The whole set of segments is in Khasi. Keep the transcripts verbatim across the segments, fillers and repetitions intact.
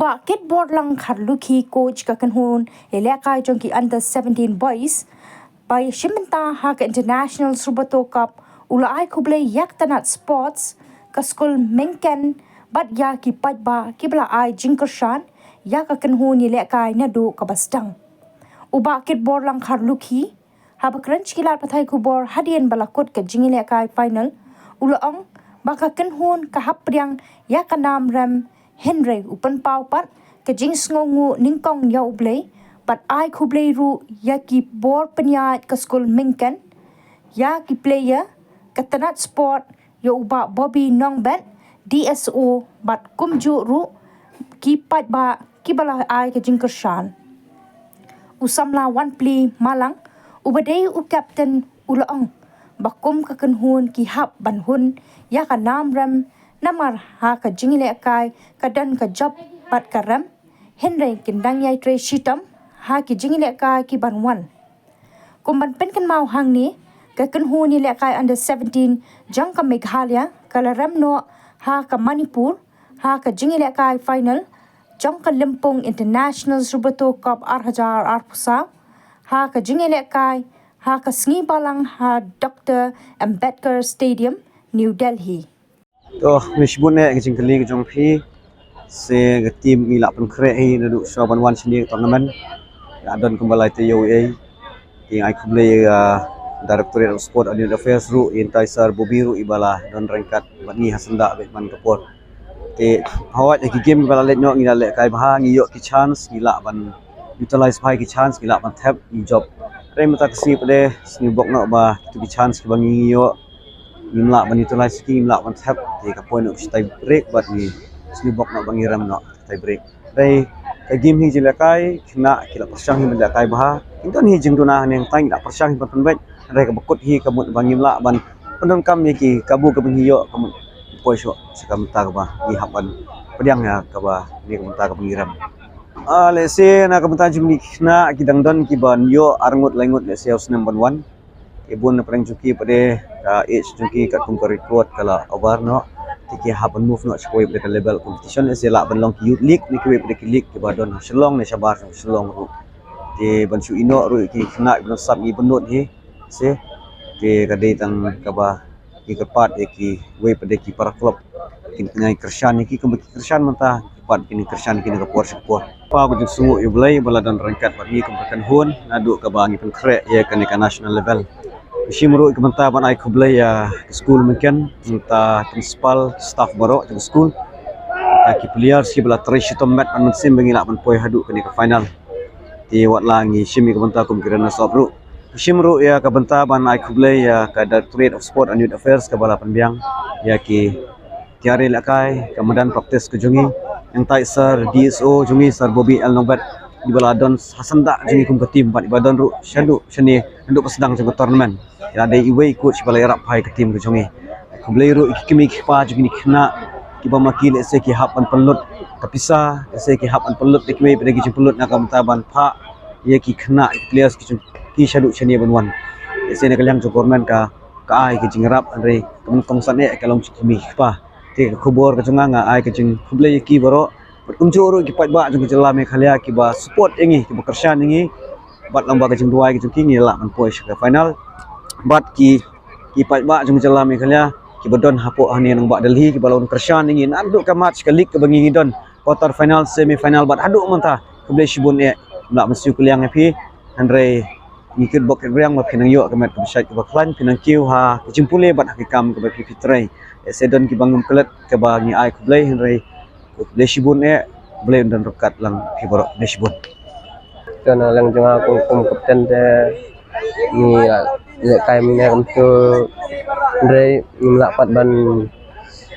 Bah Kitborlang Kharlukhi, coach ka kynhun ïalehkai jong ki under seventeen boys ba ïashim bynta ha ka International Subrata Cup, u la ai khublei ïa ka tnat sports ka skul Myngken bad ïa ki paidbah kiba la ai jingkyrshan ïa ka kynhun ïalehkai naduh kaba sdang. U Bah Kitborlang Kharlukhi, haba kren sha ki lad pathai khubor hadien ba la kut ka jingïalehkai final, u la ong ba ka kynhun ka hap pdiang ïa ka nam rem, hynrei u pynpaw pat ka jingsngewnguh nyngkong ïa U Blei bad ai khublei ruh ïa ki bor pynïaid ka skul Myngken, ïa ki player, ka tnat sport, ïa u Bah Bobby Nongbet, D S O, bad kumjuh ruh ki paidbah kiba la ai ka jingkyrshan. U samla Wanpli Malang, uba dei u captain, u la ong ba kum ka kynhun ki hap ban hun ïa ka nam rem, namar ha ka jingïalehkai ka don ka jop bad ka rem, hynrei kin dang ïai trei shitom ha ki jingïalehkai ki ban wan. Kum ban pynkynmaw hangne, ka kynhun ïalehkai under seventeen jong ka Meghalaya ka la rem noh ha ka Manipur ha ka jingïalehkai final jong ka Lympung International Subrata Cup ar hajar arphew saw ha ka jingïalehkai ha ka sngi Balang ha Doctor Ambedkar Stadium, New Delhi. To, ngi shibun eh ka jingkylli ka jong phi. Se ka team ngi la pynkhreh hi naduh shuwa ban wan shane ka tournament. Ka don kumba lai taïew ei. Te ai khublei ïa Directorate of Sport and Youth Affairs ruh, ïa u Sir Bobby ruh iba la don ryngkat bad ngi ha syndah bad man ka por. Te hawai ki game ba la leit noh ngi la lehkai bha, ngi ïoh ki chance, ngi lah ban utilize bha ki chance, ngi lah ban thep, ngi jop. Hynrei mynta ka sngi pat de, sngew bok noh ba kitu ki chance kiba ngi ïoh, ngim lah ban utilize ki, ngim lah ban thep, te ka poi noh ka tie break bad ngi sngew bok noh ba ngi rem noh ka tie break. Hynrei ka game hi jingïalehkai, khynnah ki la pyrshang hi ban lehkai bha. Ki don hi jingduna haneng tang, ki la pyrshang hi ban pynbeit. Hynrei kaba kut hi ka mut ba ngim lah ban pyndonkam ïa ki kabu kaba ngi ïoh, ka mut poi shuh sha ka bynta kaba ngi hap ban pdiang ïa kaba, ne ka bynta kaba ngi rem. Ah, lehse na ka bynta jong ki khynnah ki dang don kiba ïoh ar ngut lai ngut, lehse u snem ban wan. Ki bun na pdeng jong ki pat de, ka age jong ki katkum ka record ka la over noh. Te ki hap ban move noh sha kawei pat de ka level competition, lehse lah ban long ki youth league ne kiwei pat de ki league kiba don ha Shillong ne shabar jong Shillong ruh. Te ban shu ïeh noh ruh ki khynnah kiba don sap ngi bun lut hi. Se te ka dei tang kaba ngi kyrpad ïa kiwei pat de ki para club kin ngai kyrshan ïa ki kumba ki kyrshan mynta, kyrpad kin kyrshan ïa ki na ka por sha ka por. Kyrpad ka jingsngewnguh ïa U Blei ba la don ryngkat bad ngi kum ka kynhun naduh kaba ngi pynkhreh ïa kane ka national level. Ngi shim ruh ka bynta ban ai khublei ïa ka skul Myngken, mynta principal, staff baroh jong ka skul, ïa ki players kiba la trei shitom met ban mynsiem ba ngi lah ban poi haduh kane ka final. Te wat la ngi shim ïa ka bynta kum ki runners up ruh, ngi shim ruh ïa ka bynta ban ai khublei ïa ka Directorate of Sport and Youth Affairs kaba la pynbiang ïa ki tiar ïalehkai, ka madan practice ka jong ngi. Nangta i Sir D S O jong ngi, Sir Bobby L Nongbet, iba la don ha syndah jong ngi kum ka team bad iba don ruh shaduh shane naduh ba sdang jong ka tournament. I la dei iwei i coach ba la ïarap bha ïa ka team ka jong ngi. Khublei ruh ïa ki kmie ki kpa jong kine ki khynnah kiba ma ki lehse ki hap ban pynlut ka pisa, lehse ki hap ban pynlut da kiwei pat de ki jingpynlut na ka bynta ban phah ïa ki khynnah, ïa ki players ki jong ki shaduh shane ban wan. Lehse na ka liang jong government ka, ka ai ka jingïarap, hynrei ka ban kongsan eh ka long jong ki kmie ki kpa. Te ka khubor ka jong nga, nga ai ka jingkhublei ïa ki baroh. Bad kumjuh ruh ki paidbah jong ka jylla Meghalaya kiba support ïa ngi, kiba kyrshan ïa ngi. Bad lyngba ka jingduwai ka jong ki ngi lah ban poi sha ka final. Bad ki, ki paidbah jong ka jylla Meghalaya kiba don hapoh hangne nongbah Delhi kiba la wan kyrshan ïa ngi naduh ka match ka league kaba ngi ngi don, quarter final, semi final bad haduh mynta. Khublei shibun eh, ngim lah ban siew kylliang ïa phi. Hynrei ngi kitbok kitrwiang ba phi nang ïoh ka met kaba shait kaba khlaiñ, phi nang kiew ha ka jingpule bad ha ka kam kaba phi phi trei. Eh, se don kiba ngim klet kaba ngi ai khublei, hynrei khublei shibun eh, Blei un don ryngkat lang phi baroh, khublei shibun. To na liang jong nga kum, kum kapten te ngi la lehkai mynne kumto, hynrei ngim lah pat ban,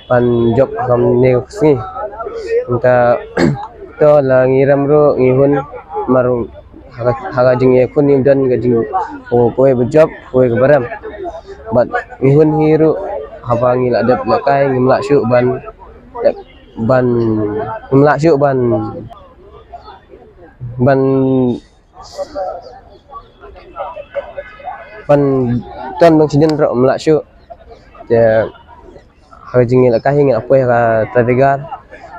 ban jop kumne ka sngi. Mynta to la ngi rem ruh ngi hun, mar ha ka, ha ka jingïakhun ngi don ka jing, ko, kawei ba jop, kawei kaba rem. Bad ngi hun hi ruh haba ngi la dep lehkai ngim lah shuh ban, ban, ngim lah shuh ban, ban, ban ton bang sien ruh ngim lah shuh. Te ha ka jingïalehkai hi ngi la poi ha ka tiebreaker,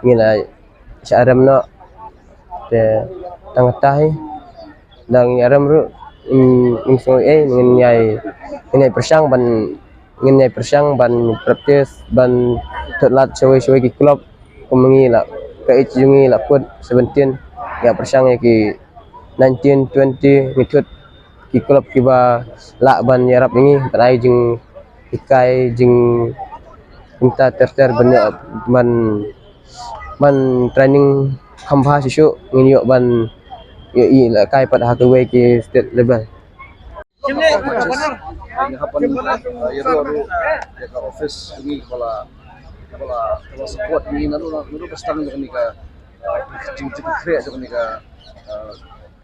ngi la shah rem noh. Te tang kata hi da ngi arem ruh, mm, ngin sngewthuh, eh, ngin ïai, ngin ïai pyrshang ban, ngin ïai pyrshang ban practice, ban thut lad shawei shawei ki club. Kum ngi la, ka age jong ngi la kut seventeen, ïa pyrshang ïa ki nineteen, twenty, ngi thut ki club kiba lah ban ïarap ïa ngi, ban ai jinghikai, jingkynta ter ter ban ïa, ban, ban training kham bha shisha, ngin ïoh ban ïoh ïa la kai pat ha kawei ki state level. Nga hap ban, uh, ïaroh ruh ïa ka office jong ngi kaba la, kaba la, kaba la support ngi naduh, naduh ba sdang jong kane ka, uh, jing, jingkhreh jong kane ka, uh,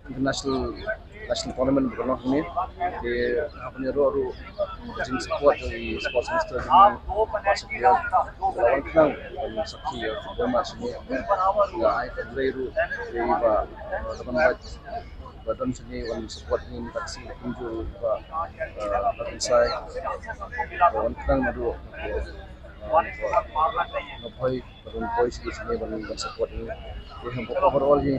international, national tournament ba ka long hangne. Te nga hap ban ïaroh ruh jingsupport jong i sports minister jong ngi, Bah Sukriang, ba la wan khnang ban sakhi ïa football match hangne. Nga ai khublei ruh ïa i Bah, uh, Khambat ba don shane wan support ngi mynta ka sngi, kumjuh Bah, uh, Bah Kynsai ba wan khnang naduh, uh, Bah Nongbhoi, ba don bhoi shisha shane ban, ban support ngi. Te hynrei overall hi,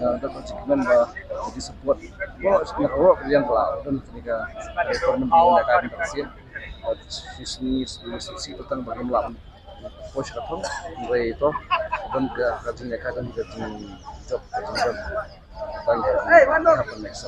uh, don ka jingkmen ba ka jingsupport, ba na ka ruh ka liang ka la don kane ka, uh, tournament ba ngi ïakai mynta ka sngi. Uh, shisha shisha shisha tang ba ngim lah ban poi sha ka thong, hynrei to don ka, ka jingïakai, don ka jingjop, ka jingjop. Tang ka jingïakai ka next.